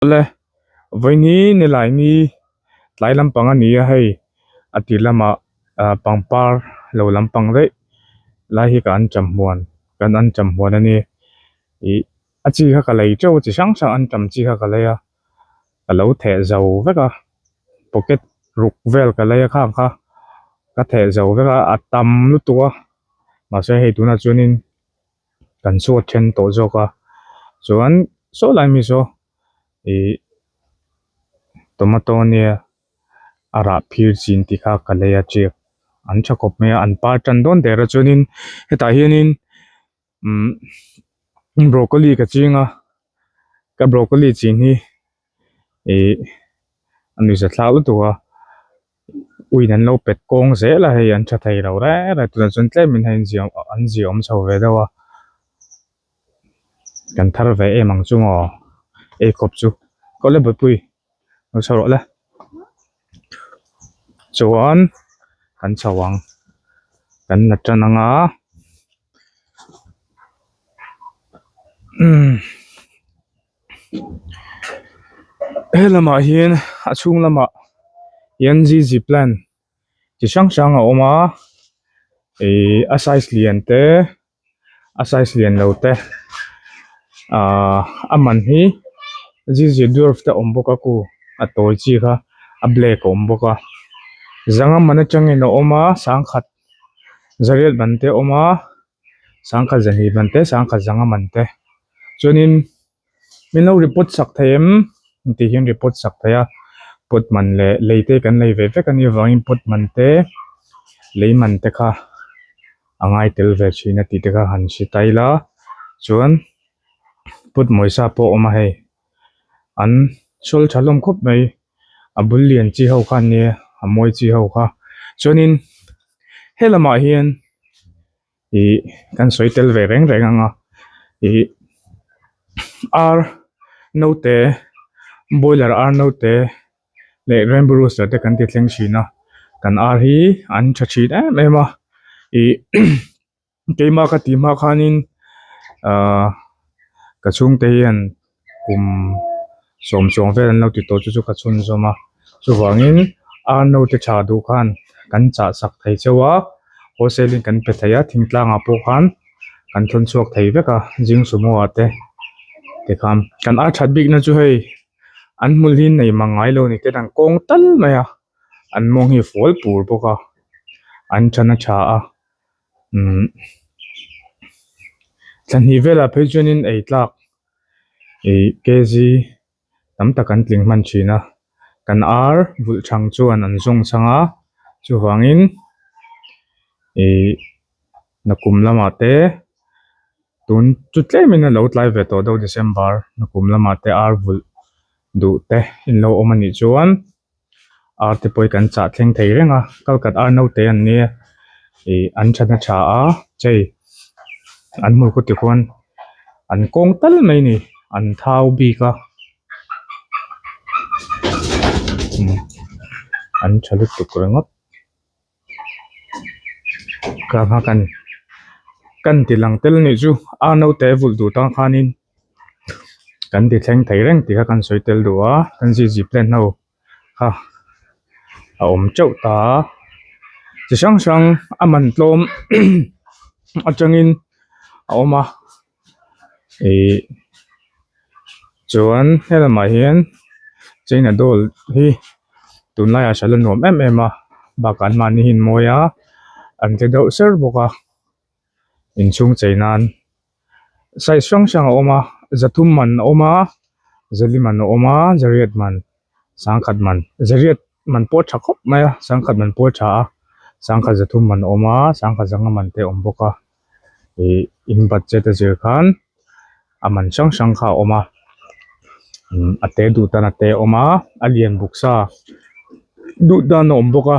Le vawiini nilaini tlai lampang a ni a hei a tir lamah ah pangpar lo lampang daih lai hi ka anṭam huan kan anṭam huan a ni ih a chi kha ka lei teuh a chi hrang hrang anṭam chi kha ka lei a ka lo theh zo vek a pocket ruk vel ka lei a khang kha ka theh zo vek a a tam lutuk a mahse hei tunah chuanin. Kan chhuat then tawh zawk a chuan saw lai mi saw ih tomato ania a rah phir chin tih kha ka lei a tiak an tha khawp mai a an par tan dawn der a chuanin hetah hianin umm broccoli ka ching a ka broccoli chin hi ih a nuihza thlak lutuk a. Uiin an lo pet kawng zel a hei an tha thei lo reng reng tunah chuan tlem in hei an zia an zia awm chho ve deuh a kan thar ve em ang chu maw ei khawp chu kawle bawihpui lo chho rawh le chuan kan chho ang kan la tan ang a umm. He lamah hian a chhung lamah hian zizi plant chi hrang hrang a awm a ihh a size lian te a size lian lo te ahh a man hi zizi dwarf te a awm bawk a ku a tawi chi kha a black a awm bawk a zanga man atangin a awm a sangkhat zariat ban te a awm a. Sangkhat zahnih man te sangkhat zanga man te chuanin min lo report sak thei em tih hian report sak thei a pot man leh lei te kan lei ve vek a nih avangin pot man te lei man te kha a ngai tel ve thin a tih te kha han hre ta ila chuan pot mawisa pawh a awm a hei an sawl tha hlawm khawp mai a bul lian chi ho kha an nia a mawi chi ho kha chuanin helamah hian. Ih kan sawi tel ve reng reng ang a ih ar naute boiler ar naute leh rainbow rooster te kan ti thleng thin a kan ar hi an tha thin em em a ih keimah ka tih hma khanin ahh ka chhungte hian. Kum sawm chuang vel an lo ti tawh chu chu ka chhunzawm a chuvangin ar naute tha duh khan kan chah sak thei chauh a wholesale in kan pe thei a thingtlangah pawh khan kan thawn chhuak thei vek a zing sumo ah te tikhan kan ar that bikna chu hei an hmul hi nei mang ngai lo ni ten an kawng tal mai a an mawng hi fual pur bawk a an than a tha a umm thla hnih velah phei chuanin ei tlak. Ih kg tam tak an tling hman thin a kan ar vulh chang chuan an zawng chang a chuvangin ih nakum lamah te tun chu tlemin a lo tlai ve tawh deuh December nakum lamah te ar vulh duh te in lo awm anih chuan. Ar te pawh hi kan chah thleng thei reng a kalkhat ar naute an nia ih an that a tha a chei an hmu khaw tikhuan an kawng tal mai a ni an thau bik a an tha lutuk ringawt ka nghak a ni kan ti lang tel anih chu ar naute vulh duh tang khanin kan ti thleng thei reng tih kha kan sawi tel duh a kan zizip plant ho kha a awm teuh ta a chi hrang hrang a man tlawm atangin a awm a ih chuan helamah hian china doll hi tunlaiah hralh a nuam em em a bakah an mahni hi an mawi a an tle deuh ser bawk a inchhung chei nan size hrang hrang a awm a zathum man a awm a zali man a awm a zariat man sangkhat man zariat man pawh a tha khawp mai a sangkhat man pawh a tha a sangkhat zathum man a awm a sangkhat zanga man te a awm bawk a ih in budget a zir khan a man hrang hrang kha a awm a umm a te duh tan a te a awm a a lian bawk sa duh dan a awm bawk a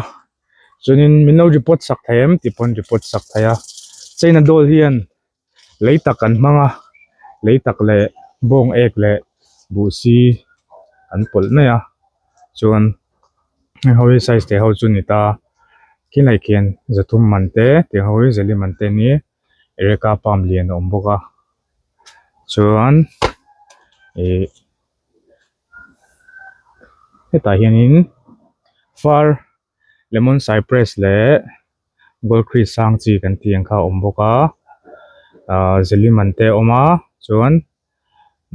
chuanin min lo report sak thei em tih pawn report sak thei a china doll hian lei tak an hmang a lei tak leh bawng ek leh buhsi an pawlh mai a chuan heng ho hi size te ho chu ni ta khilai khian zathum man te tiang ho hi zali man te ania ereka palm lian a awm bawk a chuan ih. Hetah hianin far lemon cypress leh gold christ sang chi kan tih ang kha a awm bawk a ahh zeliman te a awm a chuan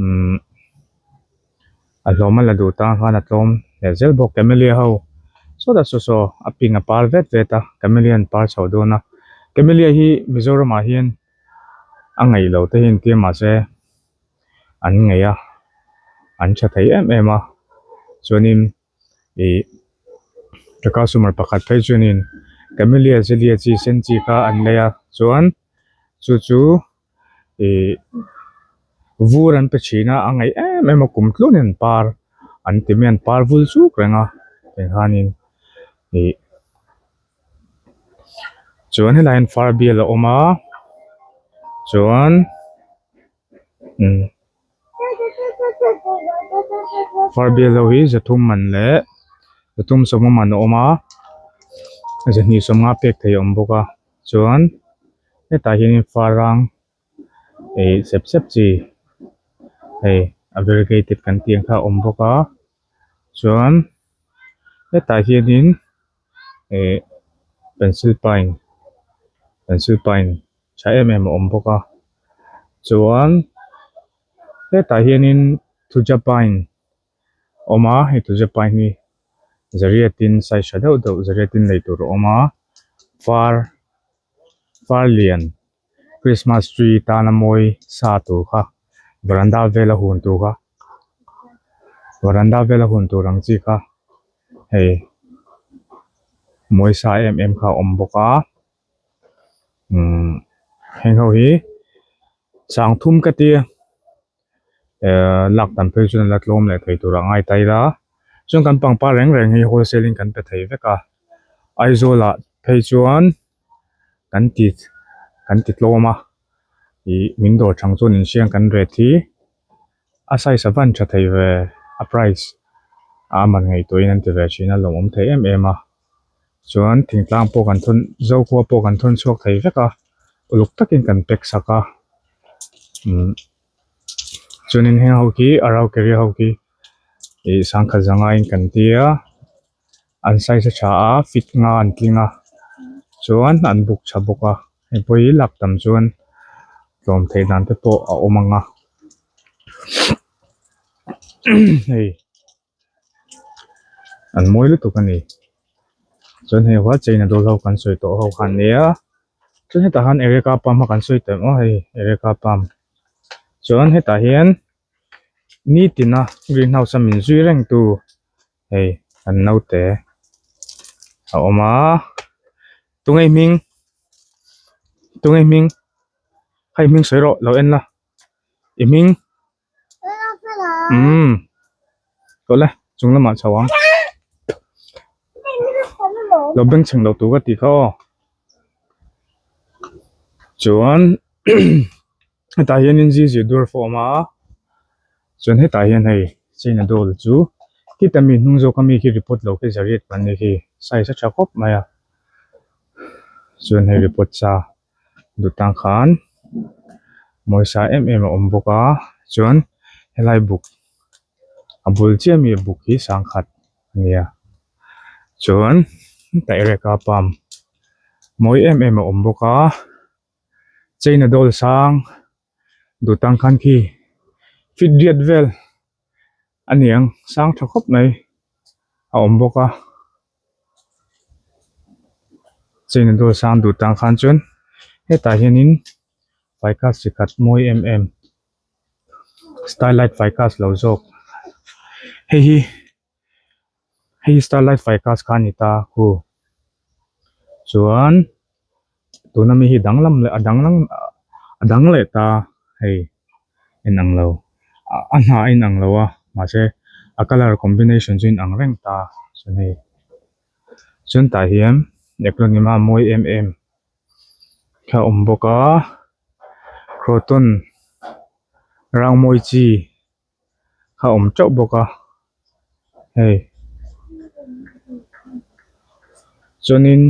umm a hlawm a la duh tan khan a tlawm leh zel bawk camellia ho sawtah saw saw a ping a par vet vet a camellia an par chho dawn a camellia hi Mizoram ah hian a ngaih loh te hi an tia mahse an ngaih a an tha thei em em a chuanin ih ka customer pakhat phei chuanin camellia zelia chi sen chi kha an lei a chuan chu chu ih vur an pe thin a a ngaih em em a kum tluanin an par an ti mai a an par vul chuk reng a tikhanin ih chuan helaiah hian far bial a awm a chuan umm far bial ho hi zathum man leh zathum sawma man a awm a zahnih sawmnga pek theih a awm bawk a chuan hetah hianin far rang ih sep sep chi hei a variegated kan tih ang kha a awm bawk a chuan hetah hianin ih pencil pine pencil pine tha em em a awm bawk a chuan hetah hianin thuja pine a awm a hei thuja pine hi zariatin size tha deuh deuh zariatin lei tur a awm a far far lian Christmas tree tana mawi sa tur kha varanda vela hun tur kha varanda vela hun tur ang chi kha hei mawi sa em em kha a awm bawk a umm heng ho hi sangthum ka tia ehh lak tam phei chuan la tlawm leh thei tur a ngai ta ila chuan kan pangpar reng reng hi wholesale in kan pe thei vek a Aizawl ah phei chuan kan ti kan ti tlawm a ih min dawr chang chuan inhriang kan ret hi a size a van tha thei ve a price a man ngaihtuahin an ti ve thin a lawmawm thei em em a chuan thingtlang pawh kan thawn zokhua pawh kan thawn chhuak thei vek a uluk takin kan pack sak a umm chuanin heng ho khi araucaria ho khi ih sangkhat zangaiin kan tia. An size a tha a fit nga an tling a chuan an buk tha bawk a hei pawh hi lak tam chuan tlawm theih dan te pawh a awm ang a hei an mawi lutuk a ni chuan hei hual chei na dawl ho kan sawi tawh ho kha an nia chuan hetah hian ereka palm kha kan sawi tawh em aw hei ereka palm chuan hetah hian nitina greenhouse a min zui reng tu. Hei an naute a awm a tunge i hming tunge i hming kha i hming sawi rawh lo en la i hming umm tawh le chung lamah chho ang lo bengchheng loh tur ka tih kha aw chuan hetah hianin zizir dwarf a awm a chuan hetah hian hei china doll chu khita mi hnung zawk ami khi report lo khi zariat kan ni khi size a tha khawp mai a chuan hei report sa duh tan khan mawisa em em a awm bawk a chuan helai buk a bul chiah ami buk hi sangkhat a nia chuan hetah ereka palm mawi em em a awm bawk a. China dawl sang duh tang khan khi fit riat vel a ni ang sang tha khawp mai a awm bawk a China dawl sang duh tang khan chuan hetah hianin ficus chi khat mawi em em starlight ficus lo zawk hei hi. Hei starlight ficus kha a ni ta khu chuan tuna mi hi danglam leh a danglam a dang leh ta hei inang lo a hnah a inang lo a mahse a colour combination chu inang reng ta chuan hei chuan tah hian eklawni a mawi em em a awm bawk a croton rangmawi chi. a awm teuh bawk a hei chuanin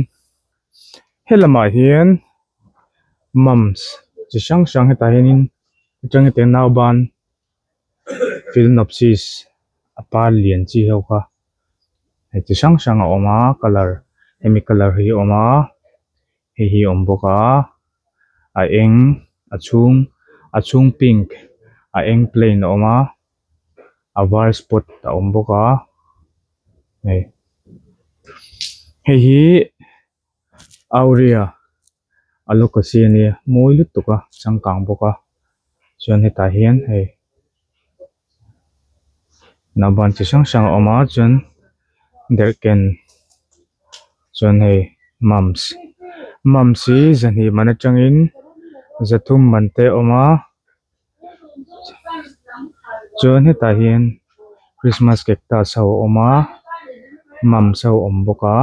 helamah hian mums chi hrang hrang hetah hianin atang hetiang nauban phalaenopsis a par lian chi ho kha. Hei chi hrang hrang a awm a colour hemi colour hi a awm a hei hi a awm bawk a a eng a chhung a chhung pink a eng plain a awm a a var spot a awm bawk a hei hei hi auria alocasia ania mawi lutuk a changkang bawk a chuan hetah hian hei. Nauban chi hrang hrang a awm a chuan derhken chuan hei mumps mumps hi zahnih man atangin zathum man te a awm a chuan hetah hian christmas cactus ho a awm a mumps ho a awm bawk a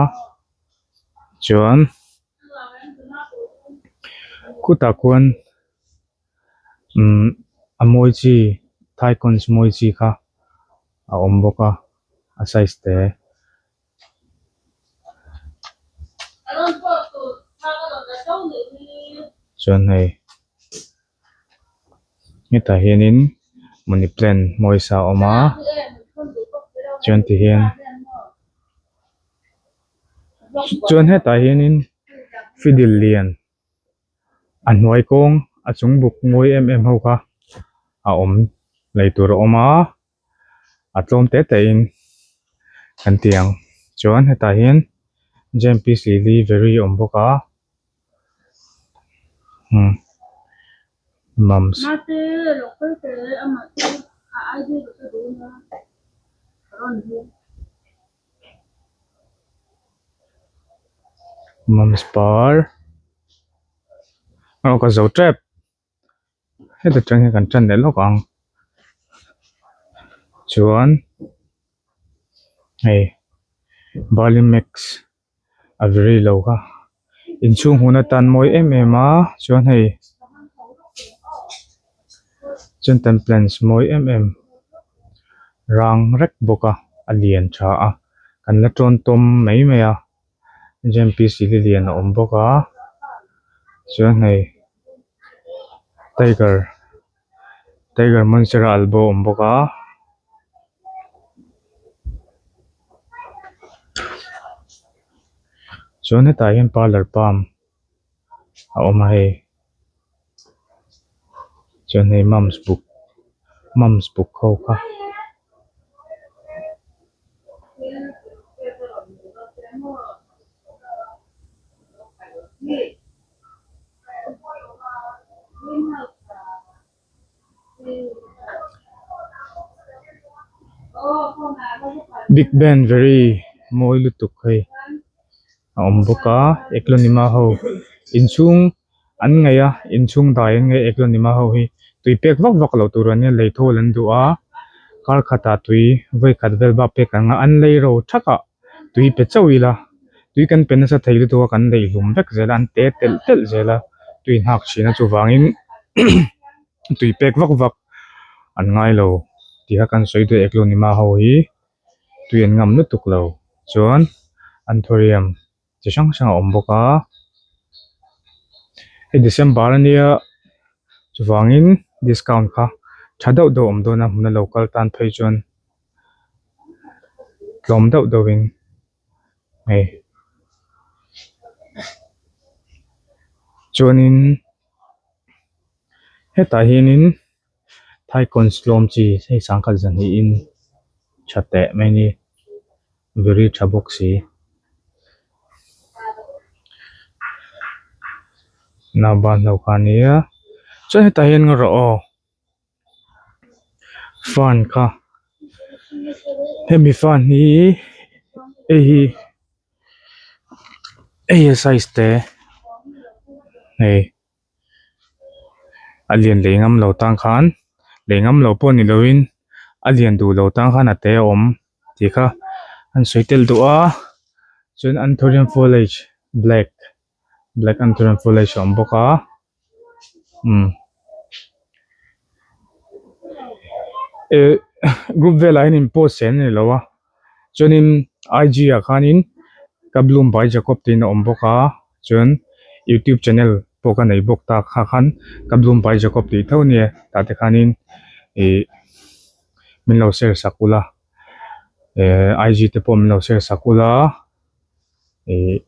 chuan khutah khuan. Umm a mawi chi thaikawns mawi chi kha a awm bawk a a size te. Chuan hei hetah hianin money plant mawi sa a awm a chuan ti hian chuan hetah hianin fiddle lian. A hnuai kawng a chung buk mawi em em ho kha a awm lei tur a awm a a tlawm te te in kan ti ang chuan hetah hian jam peace lily very a awm bawk a umm mums. Mums par aw ka zo tep heta tang hian kan tan leh lawk ang chuan hei barley mix a very lo kha inchhung hun atan mawi em em a chuan hei chuan tan plants mawi em em rang rek bawk a a lian tha a kan la tawn tawm mai mai a J M P C hi lian a awm bawk a chuan hei tiger tiger monstera albo a awm bawk a. Chuan hetah hian parlour palm a awm a hei chuan hei mums buk mums buk ho kha. Big ben very mawi lutuk hei a awm bawk a eklonima ho inchhung an ngaih a inchhung dai an ngaih a eklonima ho hi tui pek vak vak loh tur an nia lei thawl an duh a kar khatah tui vawi khat vel bak pek ang a an lei ro thak ah tui pe chauh ila tui kan pe nasa thei lutuk a kan lei hlum vek zel a an te telh telh zel a tui nghak thin a chuvangin tui pek vak vak an ngai lo tih kha kan sawi duh eklonima ho hi. Tui an ngam lutuk lo chuan anthurium chi hrang hrang a awm bawk a hei December ania chuvangin discount kha tha deuh deuh a awm dawn a hmuna lo kal tan phei chuan tlawm deuh deuh in hei chuanin hetah hianin. Thaikawn tlawm chi hei sangkhat zahnihin tha teh mai a ni very tha bawk si nauban ho kha a nia chuan hetah hian ngaw rawh aw fan kha hemi fan hi hei hi hei a size te hei. A lian lei ngam lo tang khan lei ngam lo pawh ni loin a lian duh lo tang khan a te a awm tih kha an sawi tel duh a chuan anthurium foliage black black anthurium foliage a awm bawk a umm eh group velah hian in post zel a ni lo a chuanin I G ah khanin ka bloom by Jacob tiin a awm bawk a chuan youtube channel pawh ka nei bawk ta kha khan ka bloom by Jacob tih tho ania tah te khanin ih min lo share sak ula. Ehh IG te pawh min lo share sak ula ih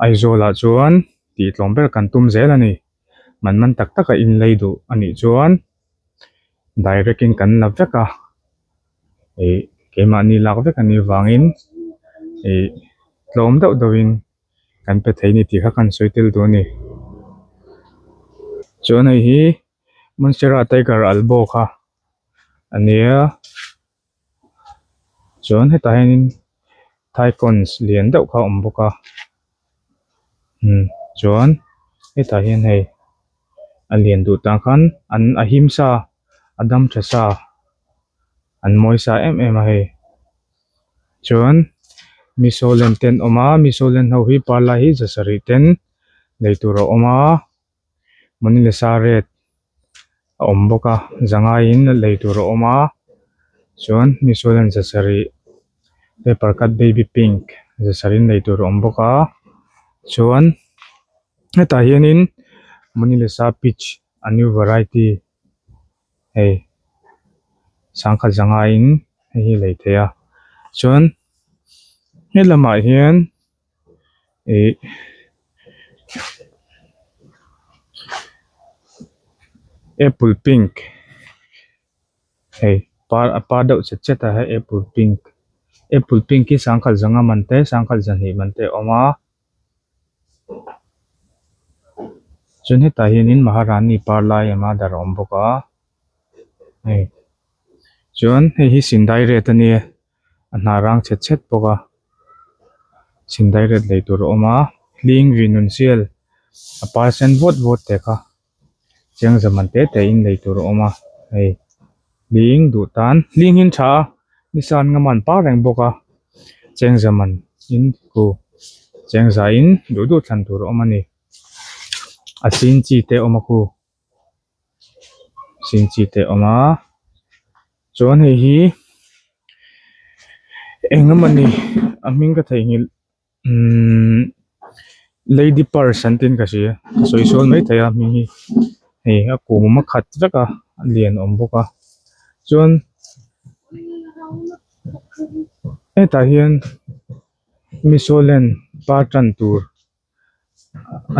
Aizawl ah chuan tih tlawm ber kan tum zel a ni man man tak tak a in lei duh a nih chuan direct in kan la vek a ih keimahni lak vek a nih vangin ih tlawm deuh deuh in kan pe thei a ni tih kha kan sawi tel duh a ni chuan hei hi. Monstera tiger albo kha a nia chuan hetah hianin thaicons lian deuh kha a awm bawk a umm chuan hetah hian hei a lian duh tan khan an a him sa a dam tha sa an mawi sa em em a hei chuan misolen te an awm a misolen ho hi parla hi za sarih ten lei tur a awm a. Monilesa red a awm bawk a zangaiin lei tur a awm a chuan misolen za sarih paper cut baby pink za sarih lei tur a awm bawk a chuan hetah hianin monilesa peach a new variety hei sangkhat zangaiin hei hi a lei theih a chuan helamah hian. Ih apple pink hei par a par deuh chet chet a hei apple pink apple pink hi sangkhat zanga man te sangkhat zahnih man te a awm a chuan hetah hianin maharani par lai ema dar a awm bawk a hei chuan hei hi sindai rate a nia. A hna rang chhet chhet bawk a sindai red lei tur a awm a hling vi nun sial a par sen vawt vawt te kha chiang zaman te te in lei tur a awm a hei hling duh tan hling hi an tha a nisa an ngam a an par reng bawk a cheng zaman in ku cheng za in duh duh thlan tur a awm a ni a sin chi te a awm a khu. Sin chi te a awm a chuan hei hi eng emawni a hming ka theihnghilh umm lady purse an tiin ka hria ka sawi sual maithei a hming hi hei a kum a khat vek a a lian awm bawk a chuan hetah hian misolen par tan tur.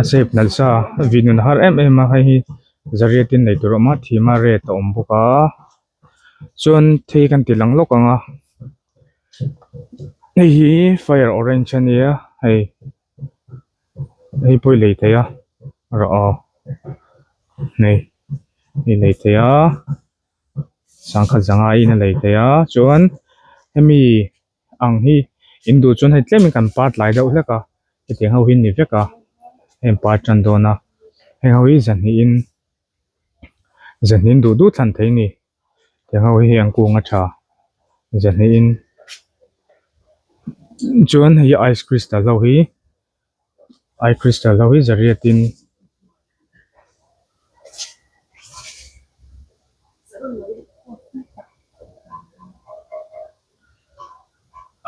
A shape nalh sa vih nun har em em a hei hi zariat in nei tur a awm a thim a red a awm bawk a chuan thei kan ti lang lawk ang a hei hi fire orange a nia hei hei pawh i lei thei a rawh aw hei i lei thei a sangkhat zanga in a lei thei a chuan hemi. Ang hi in duh chuan hei tlemin kan par tlai deuh hlek a hetiang ho hi ni vek a heng par tan dawn a heng ho hi zahnih in zahnih in duh duh thlan thei a ni tiang ho hi hei an kung a tha zahnih in chuan hei hi ice crystal ho hi. Ai crystal ho hi zariat in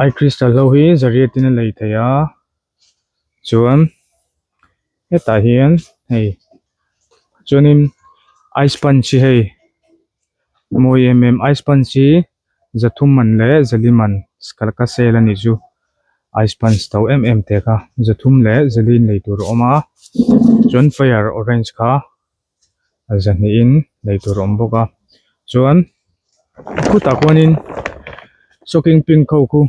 ai crystal ho hi zariat in a lei thei a chuan hetah hian hei chuanin ice punch hi hei mawi em em ice punch hi. Zathum man leh zali man ka sale a nih chu ice punch to em em te kha zathum leh zali in lei tur a awm a chuan fire orange kha zahnih in lei tur a awm bawk a chuan khutah khuanin shocking pink ho khu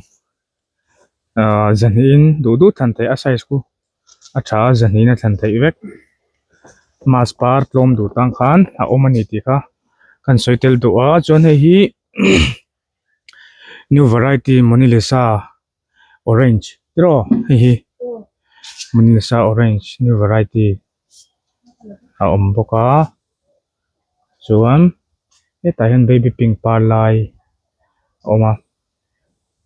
ahh zahnih in duh duh thlan theih a size khu a tha a zahnih in a thlan theih vek mask par tlawm duh tan khan a awm a ni tih kha kan sawi tel duh a chuan hei hi new variety monilesa orange tiraw hei hi monilesa orange new variety a awm bawk a chuan hetah hian baby pink par lai a awm a.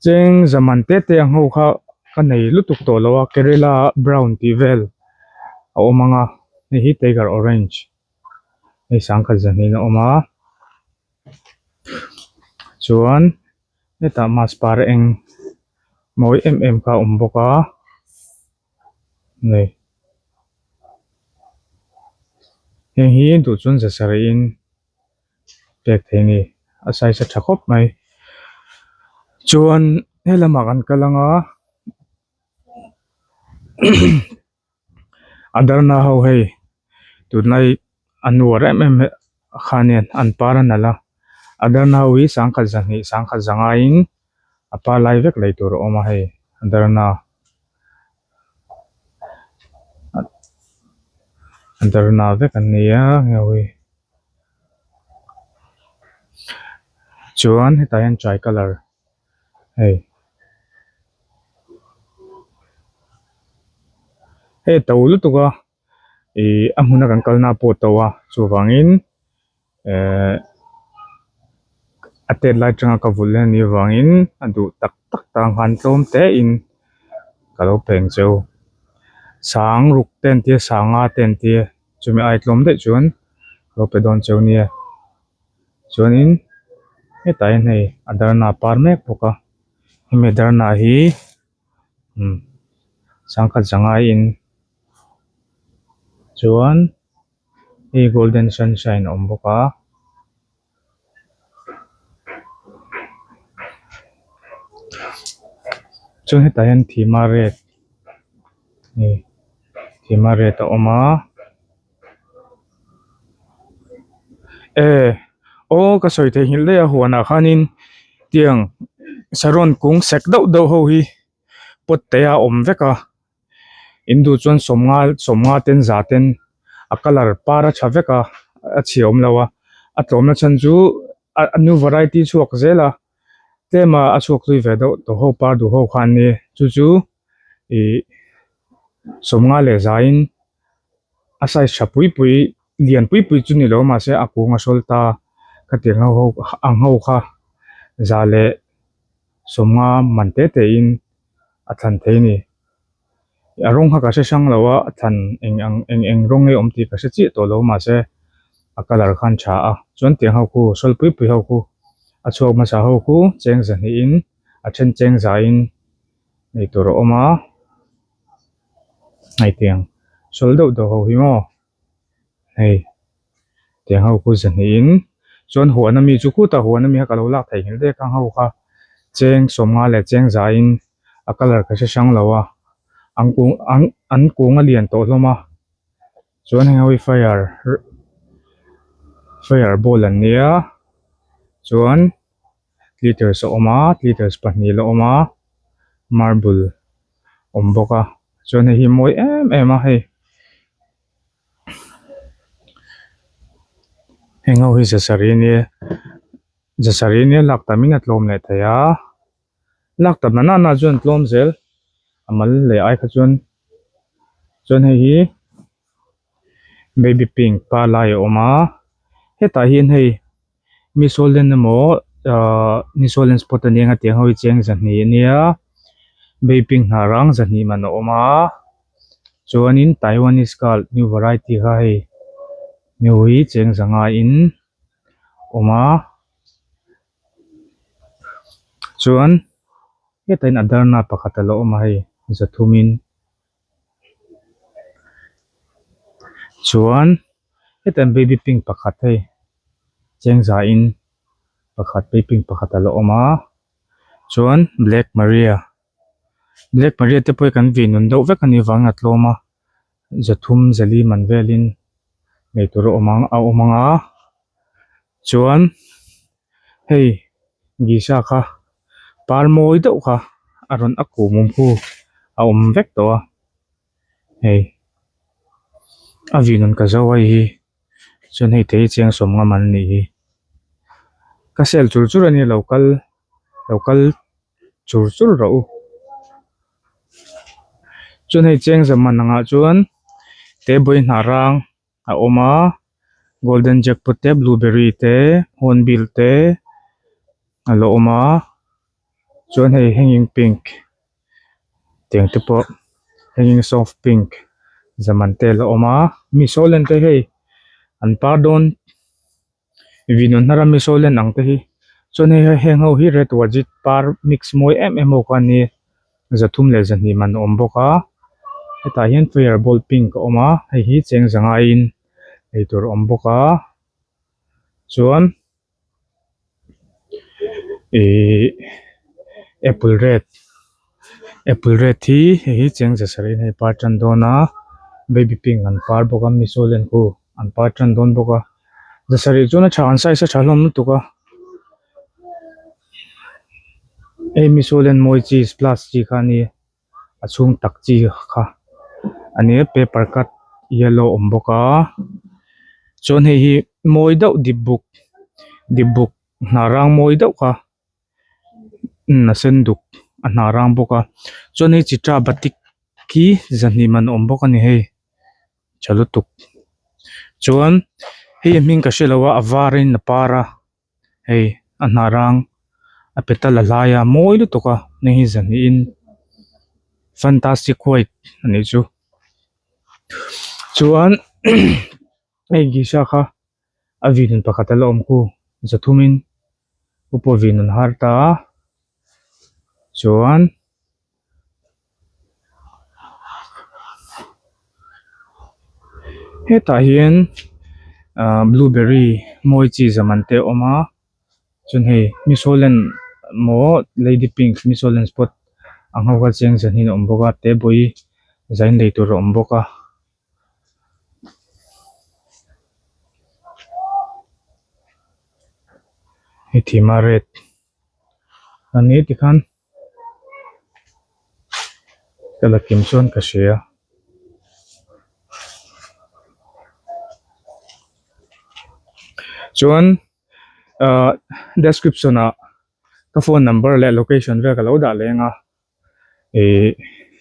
Cheng zaman te te ang ho kha ka nei lutuk tawh lo a Kerala brown tih vel a awm ang a hei hi tiger orange hei sangkhat zahnih a awm a chuan hetah mask par eng mawi em em kha a awm bawk a nei heng hi duh chuan za sarih in pek thei a ni a size a tha khawp mai. Chuan helamah kan kal ang a a darna ho hei tunlai an uar em em khanin an par a nalh a a darna ho hi sangkhat zahnih sangkhat zangaiin a par lai vek lei tur a awm a hei a darna a darna vek an ni a heng ho hi chuan hetah hian chai colour hei hei a to lutuk a ih a hmuna kan kalna pawh a to a chuvangin ehh a tet lai atanga ka vulh a nih avangin a duh tak tak tan khan tlawm te in ka lo peng cheu sang ruk te an tia sanga te an tia chumi ai tlawm daih chuan ka lo pe dawn cheu nia chuanin hetah hian hei a darna a par mek bawk a hemi darna hi umm sangkhat zangaiin chuan hei golden sunshine a awm bawk a. Chuan hetah hian thima red hei thima red a awm a e aw ka sawi theihnghilh daih a huanah khanin tiang saron kung sek deuh deuh ho hi pot te a awm vek a. In duh chuan sawmnga sawmnga ten za ten a colour par a tha vek a a chhia awm lo a a tlawmna chhan chu a new variety chhuak zel a tlem a a chhuak zui ve deuh tawh ho par duh ho kha an ni chu chu ih sawmnga leh zaiin a size tha pui pui lian pui pui chu ni lo mahse a kung a sawl ta khatiang ho ho ang ho kha za leh sawmnga man te te in. a thlan thei a ni a rawng kha ka hre hrang lo a a thlan eng ang eng eng rawng nge awm tih ka hre chiah tawh lo mahse a colour khan tha a chuan tiang ho khu sawl pui pui ho khu a chhuak hmasa ho khu cheng zahnih in a then cheng za in nei tur a awm a hei tiang sawl deuh deuh ho hi maw. Hei tiang ho khu zahnihin chuan huan ami chu khutah huan ami kha ka lo lak theih nghilh daih a khang ho kha cheng sawmnga leh cheng zaiin a colour ka hre hrang lo a an kung an an kung a lian tawh hlawm a chuan heng ho hi fire fire ball an nia chuan glitters a awm a glitters pahnih la awm a marble awm bawk a chuan hei hi mawi em em a hei. Heng ho hi zasarih ania zasarih ania lak tam in a tlawm leh thei a lak tam na na chuan a tlawm zel a mal leh ai kha chuan chuan hei hi baby pink pa lai a awm a hetah hian hei mi sawllen emaw ahh mi sawllen spot ania nga tiang ho hi cheng zahnih ania baby pink hnah rang zahnih man a awm a chuanin taiwanese girl new variety kha hei new hi cheng zanga in awm a chuan hetah hian a darna pakhat a lo awm a hei zathum in chuan hetah hian baby pink pakhat hei cheng za in pakhat baby pink pakhat a lo awm a chuan black maria Black Maria te pawh hi kan vih nun deuh vek a nih vangin a tlawm a zathum zali man velin nei tur a awm ang a awm ang a chuan hei gisa kha par mawi deuh kha a rawn a kum awm khu a awm vek tawh a hei a vih nun ka zo a hei hi chuan hei te hi chiang sawm ngam an nih hi ka sel chur chur a ni lo kal lo kal. Chur chur rawh u. Chuan hei cheng zaman angah chuan table hnah rang a awm a golden jackpot te blueberry te hornbill te a lo awm a chuan hei hanging pink tiang te pawh hanging soft pink zaman te a lo awm a mi sawlen te hei an par dawn. Vinun hnar a miso len ang te hi chuan hei heng ho hi red wajit par mix mawi em em ho kha an ni zathum leh zahnih man a awm bawk a hetah hian fire ball pink a awm a hei hi cheng zanga in ei tur a awm bawk a chuan ihh. Apple red apple red hi hei hi cheng za sarih in hei par tan dawn a baby pink an par bawk a miso len khu an par tan dawn bawk a za sarih chuan a tha an size a tha hlawm lutuk a hei miso len mawi chi splash chi kha a ni a chhung tak chi kha a ni a paper cut yellow a awm bawk a chuan hei hi mawi deuh dip buk dip buk hnah rang mawi deuh kha. Umm a sen duk a hnah rang bawk a chuan hei chita batik khi zahnih man a awm bawk a ni hei tha lutuk chuan hei a hming ka hre lo a a var in a par a hei a hnah rang a petal a hlai a mawi lutuk a heng hi zahnih in fantastic white a nih chu chuan hei gisha kha a vin pakhat a la awm khu zathumin upa vin an har ta a chuan hetah hian ahh blueberry mawi chi zaman te a awm a chuan hei misolen maw lady pink misolen spot ang ho kha cheng zan hi a awm bawk a te bawi zain lei tur a awm bawk a. Hei thima red a ni tikhan ka la kim chuan ka hria chuan ahh description ah ka phone number leh location vel ka lo dah leng a. Ihh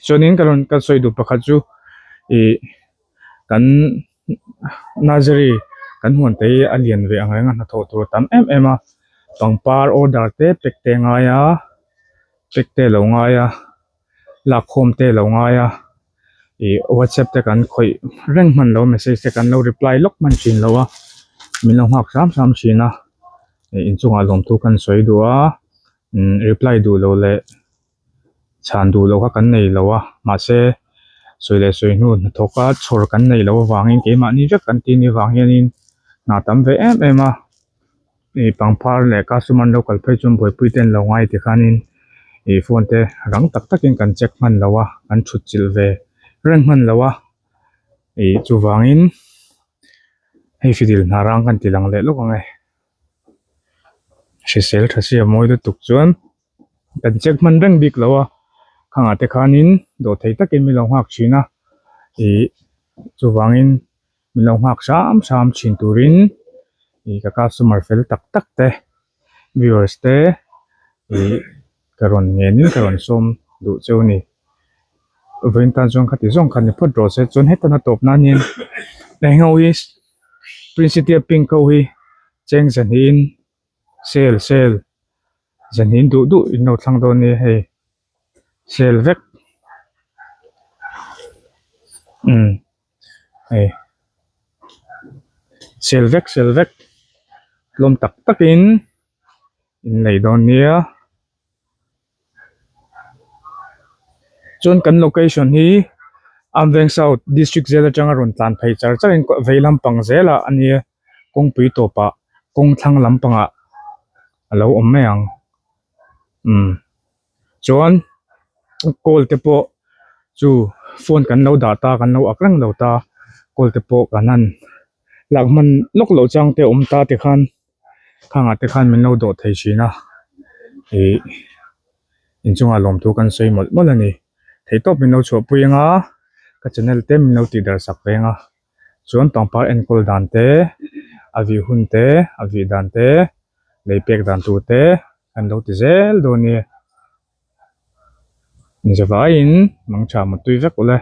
chuanin ka rawn ka sawi duh pakhat chu ihh kan nursery kan huan te hi a lian ve ang reng a hnathawh tur a tam em em a pangpar order te pack te a ngai a pack te a lo ngai a lakkhawm te a lo ngai a ih whatsapp te kan khawih reng hman lo message te kan lo reply lawk hman thin lo a min lo nghak hram hram thin a ih inchungah lawmthu kan sawi duh a. Umm reply duh loh leh chhan duh loh kha kan nei lo a mahse sawi leh sawi hnu hnathawk a chhawr kan nei loh avangin keimahni vek kan tih anih avang hianin hna tam ve em em a ih pangpar leh customer an lo kal phei chuan buaipui te an lo ngai ti khanin ih phone te rang tak takin kan check hman lo a kan thut chilh ve reng hman lo a ih chuvangin hei fidil hna rang kan ti lang leh lawk ang e. Hrisel tha sia mawi lutuk chuan kan check hman reng bik lo a khangah te khanin dawhthei takin min lo nghak thin a ih chuvangin min lo nghak hram hram thin turin ih ka customer fel tak tak te viewers te ih ka rawn ngenin ka rawn sawm duh cheu a ni vawiin tan chuan khati zawng kha ni phawt rawh se chuan hetana tawp nan hian eng ho hi Princitia pink ho hi cheng zahnihin sale sale zahnihin duh duh in lo thlang dawn nia hei sale vek umm hei sale vek sale vek tlawm tak takin in lei dawn nia. Chuan kan location hi Amveng South District zel atanga rawn tlan phei char char in vei lampang zelah a nia kawngpui tawpah kawng thlang lampangah a lo awm mai ang umm chuan call te pawh chu phone kan lo dah ta kan lo ak reng lo ta call te pawh kan han lak hman lawk loh chang te a awm ta tikhan. Khangah te khan min lo dawh thei thin a ih inchungah lawmthu kan sawi mawlh mawlh a ni theihtawp min lo chhuahpui anga ka channel te min lo tih darh sak veng a chuan pangpar enkawl dan te a vih hun te a vih dan te lei pek dan tur te kan lo ti zel dawn a ni zavaiin mangtha mutui vek ule.